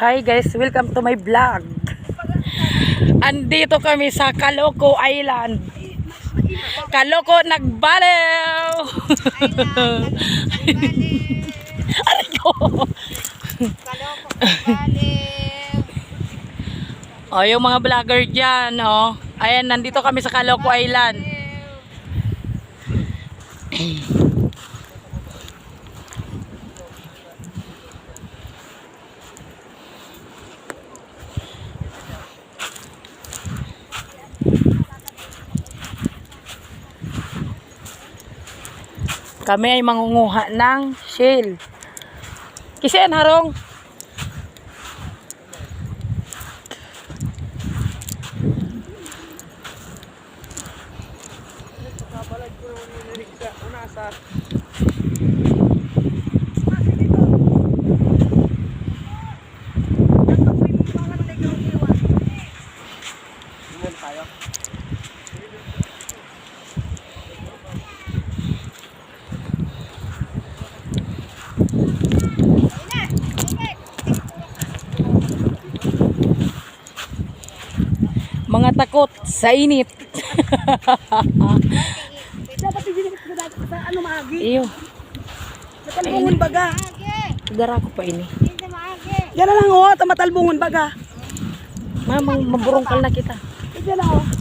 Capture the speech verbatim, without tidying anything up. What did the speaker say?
Hi guys, welcome to my vlog. Andito kami sa Caloco Island. Caloco nagbaliw. Aray ko. O, yung mga vlogger dyan, oh. Ayan, nandito kami sa Caloco Island. Kami ay mangunguha ng shell. Kisi an harong. Mga takot sa init. Dapat hindi sa ano maagi. Iyo. Natalbungon baga. Dara ko pa ini. Yan na lang, oh, ta matalbungon baga. Mamang maburungkal na kita. Yan na, oh.